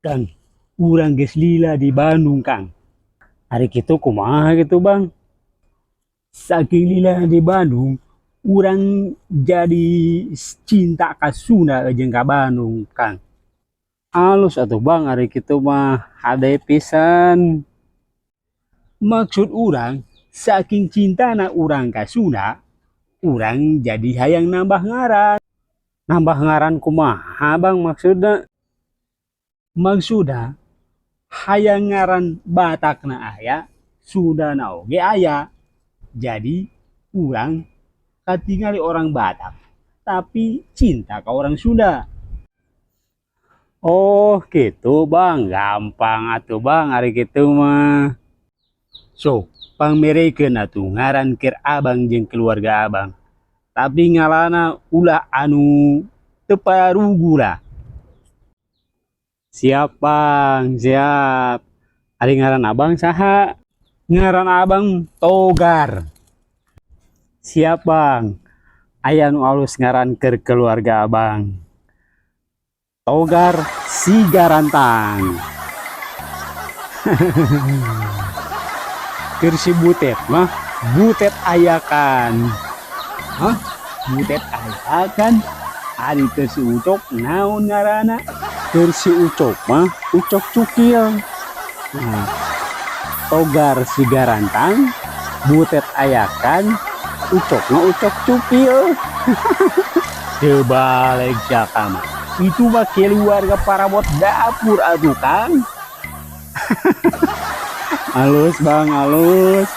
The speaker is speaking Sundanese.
Kang, urang geus lila di Bandung, Kang. Ari kitu kumaha gitu, Bang? Saking lila di Bandung, urang jadi cinta ka Sunda jeung ka Bandung, Kang. Alus atuh, Bang, ari kitu mah hade pisan. Maksud urang, saking cintana urang ka Sunda, urang jadi hayang nambah ngaran. Nambah ngaran kumaha, Bang, maksudna? Maksudna hayang ngaran Batakna aya, Sundana oge aya. Jadi urang katingali orang Batak, tapi cinta ka orang Sunda. Oh gitu, Bang, gampang atuh, Bang, ari kitu mah. Sok, pangmerekeun atuh ngaran keur Abang jeung keluarga Abang. Tapi ngarana ulah anu teu paruguh lah. Siap, Bang, siap. Ari ngaran Abang saha? Ngaran Abang Togar. Siap, Bang. Aya nu alus ngaran keur keluarga Abang. Togar Sigarantang. Keur si Butet mah Butet Ayakan. Hah? Butet Ayakan? Ari keur si Ucok naon ngaranna? Keur si Ucok mah Ucok Cukil. Nah, Togar Sigarantang, Butet Ayakan, Ucok mah Ucok Cukil. Terbalik siapa mah. Itu mah keluarga parabot dapur atuh, Kang. Halus, Bang, halus.